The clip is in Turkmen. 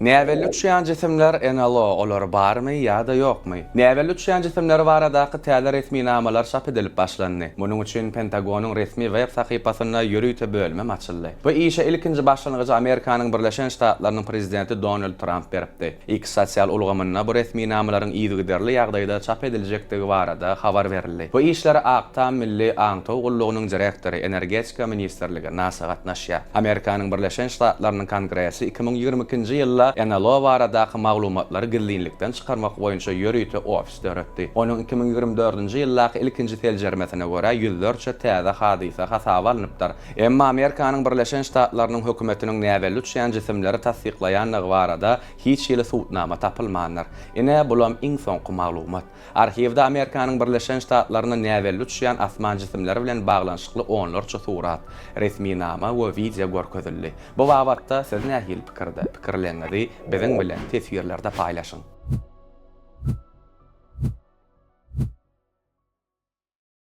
Näbelli uçýan jisimler, NLO, olar barmy ýa-da ýokmy? Näbelli uçýan jisimler baradaky täze resminamalar çap edilip başlandy. Munuň üçin Pentagonyň resmi web sahypasynda ýörite bölümem açyldy. Bu işe ilkinji başlangyjy Amerikanyň Birleşen Ştatlarynyň prezidenti Donald Tramp beripdi. X sosial ulgamynda bu resminamalaryň yzygiderli ýagdaýda çap ediljekdigi barada habar berildi. Bu işlere Ak Tam Milli aňtaw gullugynyň direktory, Energetika ministrligi, NASA gatnaşýar. Amerikanyň Birleşen Ştatlarynyň Kongresi 2022-nji ýylda NLO baradaky maglumatlary gizlinlikden çykarmak boýunça ýörite ofis döretdi. Onuň 2024-nji ýyldaky ilkinji seljermesine görä, ýüzlerçe täze hadysa hasaba alnypdyr. Emma Amerikanyň Birleşen Ştatlarynyň hökümetiniň näbelli uçýan jisimleri tassyklaýandygy barada hiç hili subutnama tapylmandyr. Ine, bulam iň soňky maglumat. Arhiwde Amerikanyň Birleşen Ştatlarynda näbelli uçýan asman jisimleri bilen baglanyşykly onlarça surat, resminama we wideo görkezildi. Bu babatda siz nähili pikirde? Pikirleriňizi biziň bilen teswirlerde paýlaşyň!